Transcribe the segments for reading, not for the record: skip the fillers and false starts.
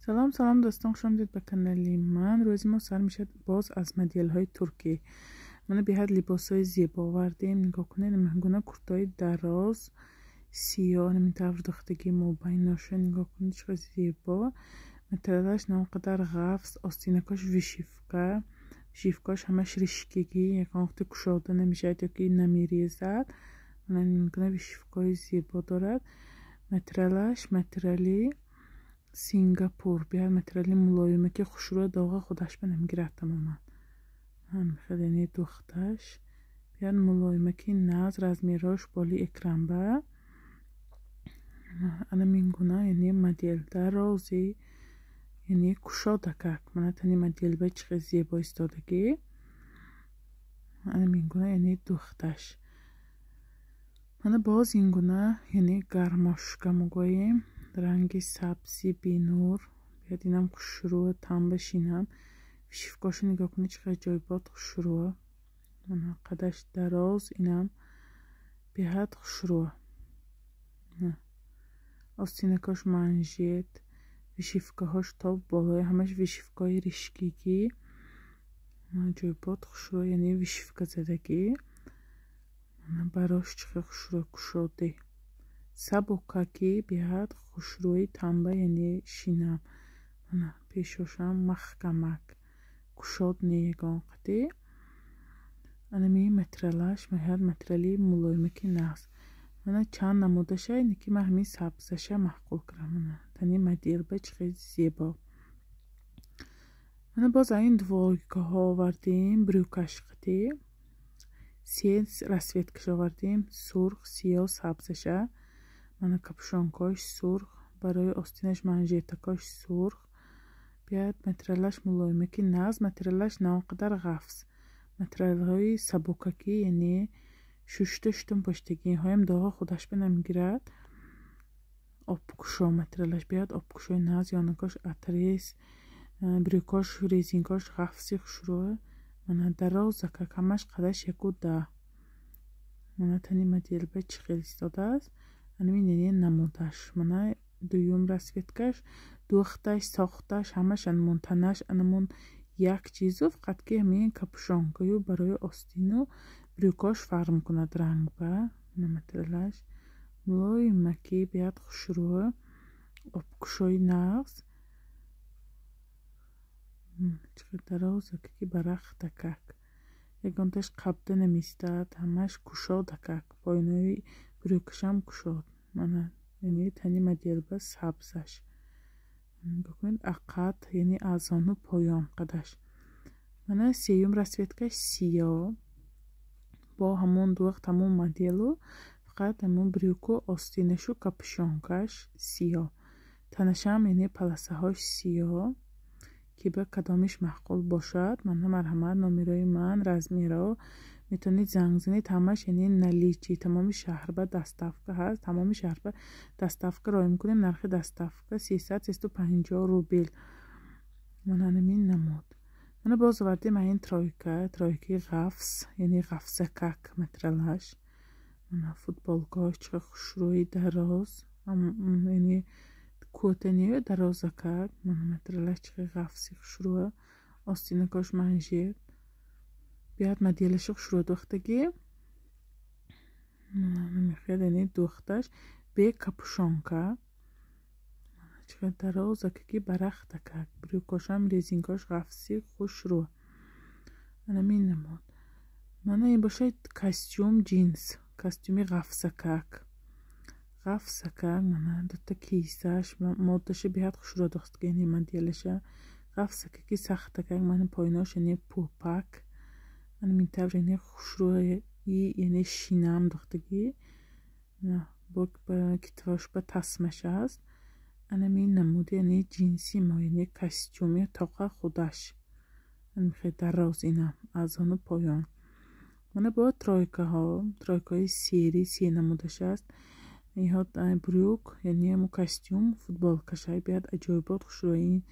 Салом, салом, дӯстон, хуш омадед ба канали ман. Рӯзи мо сар мешавад боз аз моделҳои туркӣ. Мана, беҳад либосҳои зебо овардем. Нигоҳ кунед, гуна куртои дароз, сиёҳ, ҳамин тавр духтагӣ, мобайноша нигоҳ кунед, чӣ қадр зебо. Материалаш на он қадар ғафз, остинакош вышивка, вышивкаош ҳамаш ришкигӣ, ягон вақте кушода намешавад ёки намерезад. Мана, гуна вышивкаҳои зебо дорад. Материалаш материали Сингапур, беҳад материали мулоиме, ки хушрӯя, доға худаш ба намегирад тамоман. Ҳамихел, яъне духташ беҳад мулоиме, ки наз. Размерҳош боли экран ба. Анамин гуна, яъне модел дарози, яъне кушодакак. Мана, тани модел ба чӣ хел зебо истодагӣ. Анамин гуна, яъне духташ. Мана, боз ин гуна, яъне гармошка мегӯем, ранги сабзи бинур. Беҳад инам хушрӯя, тамба шинам. Вышивкаошо нигоҳ кунед, чӣ қадр ҷойбот, хушрӯя. Мана, қадаш дароз, инам беҳад хушрӯя. Остинакош манжет, вышивкаҳош то болои, ҳамаш вышивкаҳои ришкигӣ, ҷойбот, хушрӯя, яъне вышивка задагӣ. Мана, барош чӣ қадр хушрӯя, кушоде, сабукаки, беҳад хушрӯи тамба, яъне шинам. Мана, пешошам маҳкамак, кушод не ягон қади. Анами материалаш беҳад материали мулоиме, ки нағз. Мана, чанд намудаша, ине ки ман ҳамин сабзаша маъқул кардам. Мана, тани модел ба чӣ хел зебо. Мана, боз ин двойкаҳо овардем, брюкаш қати. Се расцветкаш овардем: сурх, сиёҳ, сабзаша. Мана, капюшонкош сурх, барои остинаш манжетакош сурх. Биёяд, материалаш мулоиме, ки нағз, материалаш на он қадар ғафз, материалҳои сабукакӣ, яъне шушта шутум пӯштагиҳоям доға худаш ба намегирад. Обкушо материалаш, биёяд, обкушои нағз, ёнакош отрез, брюкош резинкош ғафзи, хушрӯя. Мана, дарозака, ҳамаш қадаш 1,10. Мана, тани модел ба чӣ хел истодааст. Анамин, яъне намудаш. Мана, дуюм расцветкаш. Духташ, сохташ ҳамаш анамун, танаш анамун як чизу, фақат ки ҳамин капюшонкаю барои остину брюкош фарқ мекунад ранг ба. Материалаш мулоимаки, биёяд, хушрӯя, обкушои нағз. Чӣ қадр дарозака, ки барахтакак, ягонташ қабда намеистад, ҳамаш кушодакак, поинои брюкашам кушод. Мана, яъне тани модел ба сабзаш нигоҳ кунед, ақад, яъне аз зону поён қадаш. Мана, сеюм расцветкаш сиёҳ, бо ҳамон духт, ҳамон моделу, фақат ҳамон брюку, остинашу капюшонкаш сиёҳ, танашам, яъне полосаҳош сиёҳ. Ки ба кадомиш маъқул бошад, мана, марҳамат, номерои ман, размерҳо, метавонед занг занед. Ҳамаш, яъне наличии, тамоми шаҳр ба доставка ҳаст, тамоми шаҳр ба доставка роҳӣ мекунем. Нархи доставка 300, 350 рубл. Мана, ҳамин намуд. Мана, боз овардем ин тройка, тройкаи ғафз, яъне ғафзакак материалаш. Мана, футболкаҳош чӣ қадр хушрӯи, дароз, яъне кӯтанию дарозакак. Мана, материалаш чӣ қадр ғафзи, хушрӯя, остинакош манжет, биёяд, моделаши хушрӯя, духтагӣ. Намехел, яъне духташ бе капюшонка, чӣ қадр дарозака, ки барахтакак, брюкошам резинкош ғафзи, хушрӯ. Анамин намуд. Мана, ин бошад костюм ҷинс, костюми ғафзакак, ғафзакак. Мана, дута кисаш, моддаша беҳад хушрӯ духтага, яъне моделаша ғафзакаки, сахтакак. Мана, поинош, яъне пупак, анамин тавр, яъне хушрӯи, яъне шинам духтагӣ, бо китфош ба тасмаш аст. Анамин намуди, яъне ҷинси мо, яъне костюми тоқа худаш хеле дароз, инам аз зону поён. Мана, бо тройкаҳо, тройкаҳои серый, се намудаш аст. Инҳо брюк, яъне ҳамун костюм, футболкаша, биёяд, аҷоибот, хушрӯи,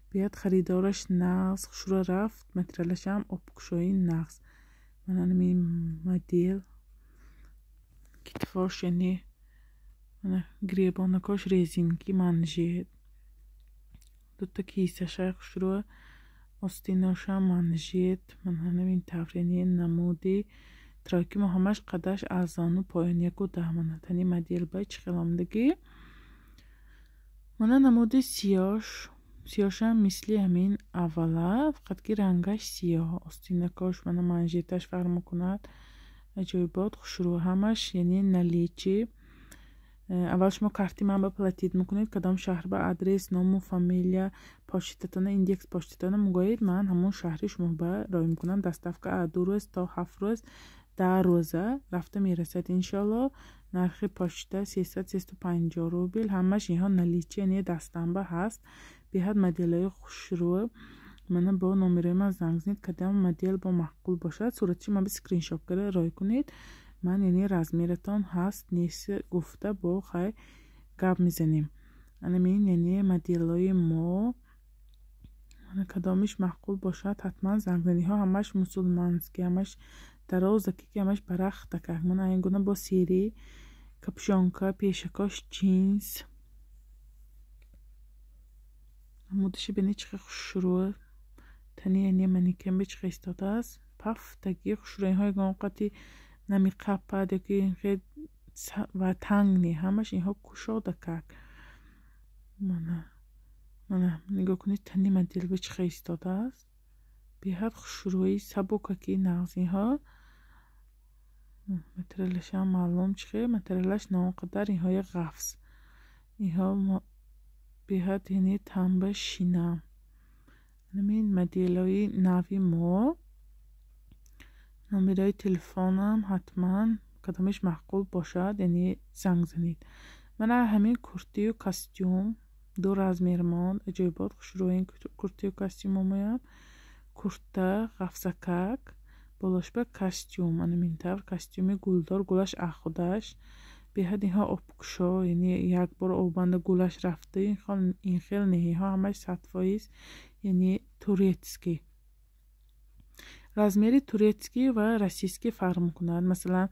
биёяд, харидораш нағз, хушрӯ рафт, материалашам обкушои нағз. Мана, ҳамин модел, китфош, яъне мана, гиребонакош резинки, манжет. Дута кисашай хушрӯ, остиноша манжет. Мана ҳамин тавр, яъне намуди тройки мо ҳамаш қадаш аз зону поён 1,10. Мана тани модел ба чӣ хел омадагӣ. Мана намуди сиёш. Сиёшам мисли ҳамин аввала, фақат ки рангаш сиёҳ. Остинакош, мана манжеташ фарқ мекунад. Аҷоибот хушрӯ ҳамаш, яъне наличии. Аввал шумо карти ман ба платить мекунед, кадом шаҳр ба адрес, ному фамилия, почтатона, индекс почтатона мегӯед, ман ҳамон шаҳри шумо ба роҳӣ мекунам. Доставка аз 2 рӯз то 7 рӯз, 10 рӯза рафта мерасад иншоалло. Нархи почта 300-350 рубл. Ҳамаш инҳо наличии, яъне дастамба ҳаст. Беҳад моделҳои хушрӯ. Мана бо номерои ман занг занед, кадом модел бо маъқул бошад, суратши ман ба скриншот карда роҳӣ кунед. Ман яъне размератон ҳаст нест гуфта бо хай гап мезанем. Анамин яъне моделҳои мо. Мана кадомиш маъқул бошад, ҳатман занг занед. Инҳо ҳамаш мусулманский, ҳамаш дарозаки, ки ҳамаш барахтакак. Мана ин гуна бо сери, капюшонка, пешакош ҷинс. Намудаши бинед чӣ қадр хушрӯ. Тани яъне манекен бе чӣ қадр истодааст. Пафтаги хушрӯ. Инҳо ягон қати намеқапад ёки ва танг не, ҳамаш инҳо кушодакак. Мана мана нигоҳ кунед, тани модел бе чӣ қадр истодааст. Беҳад хушрӯи сабукаки нағз инҳо. Материалашам маълум чӣ хел, материалаш на он қадар инҳои ғафз. Инҳо беҳад яъне танба шинам. Ҳамин моделҳои нави мо. Номерои телефонам ҳатман кадомиш маъқул бошад, яъне занг занед. Мана ҳамин куртию костюм ду размер монд. Аҷоибот хушрӯ ин куртию костюмомоям. Курта ғафсакак, болошба костюм. Ана ҳамин тавр костюми гулдор, гулаш ахудаш. Беҳад инҳо обкушо, яъне як бор оббанда гулаш рафта, ин хел не, инҳо ҳамаш 100%, яъне турецкий. Размери турецкий ва российский фарқ мекунад. Масалан,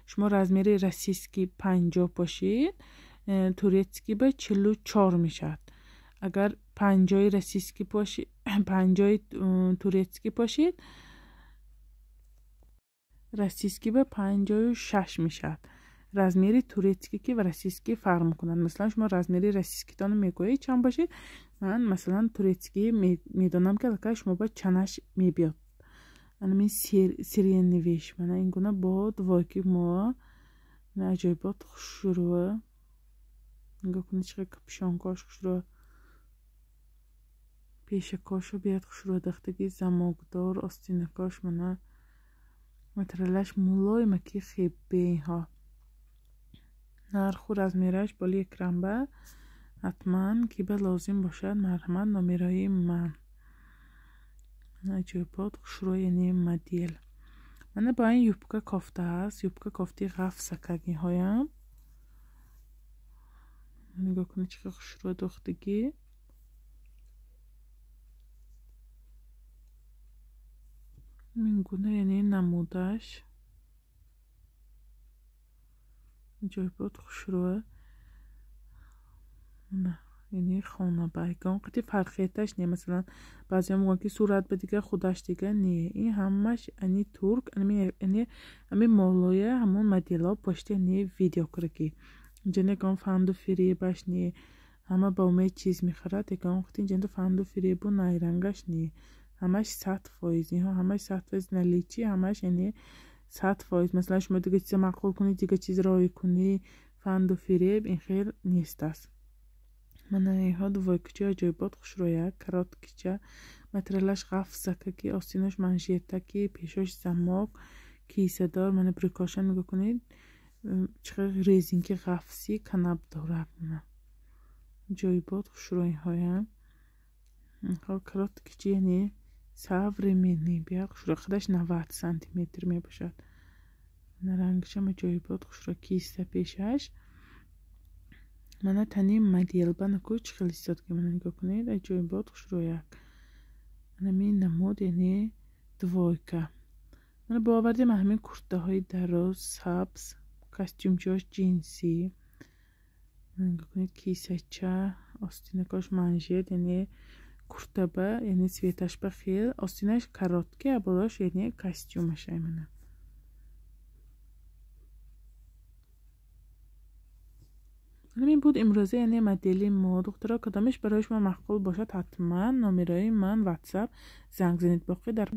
шумо размери российский 50 бошед, турецкий ба 44 мешавад. Агар 50 российский бошед, 50 турецкий бошед, российский ба 56 мешавад. Размери турецкий ки ва российский фарқ мекунад. Масалан, шумо размери российскитонро мегӯед чанд бошед, ман масалан турецкий медонам ки аллакай шумо ба чанаш мебиёд. Анамин сиреневиш, мана ин гуна бо двойки мо аҷоибот хушрӯ. Нигоҳ кунед чӣ қадр капюшонкош хушрӯ, пешакошо беҳад хушрӯ дахтаги, замокдор, остинакош. Мана материалаш мулоимаки хебе инҳо. Нарху размераш боли экранба ҳатман ки ба лозим бошад, марҳамат номерои ман. Аҷоибот хушрӯ яъне модел. Мана бо ин юбка кофта аст, юбка кофти ғафсакак инҳоям. Нигоҳ кунед чӣ қадр хушрӯ духтагӣ. Ин гуна яъне намудаш. Аҷоибот хушрӯ. Мана яъне хонаба ягон қати фарқияташ не. Масалан, баъзеҳо мегӯянд ки сурат ба дигар, худаш дигар не. Ин ҳамаш ани турк, яъне ҳамин молоя ҳамон моделҳо пошти яъне видео кардаги. Инҷа ягон фанду фиребаш не. Ҳама ба умед чиз мехарад, ягон қати инҷа фанду фиребу найрангаш не. Ҳамаш 100%. Инҳо ҳамаш 100% наличии, ҳамаш яъне 100%. Масалан, шумо дига чиза маъқул кунед, дига чиз роҳӣ кунӣ, фанду фиреб ин хел нест аст. Мана инҳо двойкача аҷоибот хушрӯяк, короткича, материалаш ғафсакаки, остинош манжетаки, пешош замок, кисадор. Мана брюкоша нигоҳ кунед, чӣ қадр резинки ғафси канаб дорад. Мана аҷоибот хушрӯ инҳоям. Инҳо короткича, яъне современный, беҳад хушрӯ. Қадаш 90 сантиметр мебошад. Мана рангашам аҷоибот хушрӯ, киса пешаш. Мана тани модел ба наку чӣ хел истодагӣ. Мана нигоҳ кунед, аҷоибот хушрӯяк. Анамин намуд яъне двойка. Мана бовардем ҳамин куртаҳои дароз, сабз, костюмчаош ҷинсӣ. Нигоҳ кунед, кисача, Остинакош манжет, яъне куртаба, яъне цветаш ба хел. Остинаш короткий, а болош яъне костюмашай мана. Ҳамин буд имрӯза яъне модели мо. Духтаро, кадомеш барои шумо маъқул бошад, ҳатман номерои ман WhatsApp занг занед. Боқӣ дар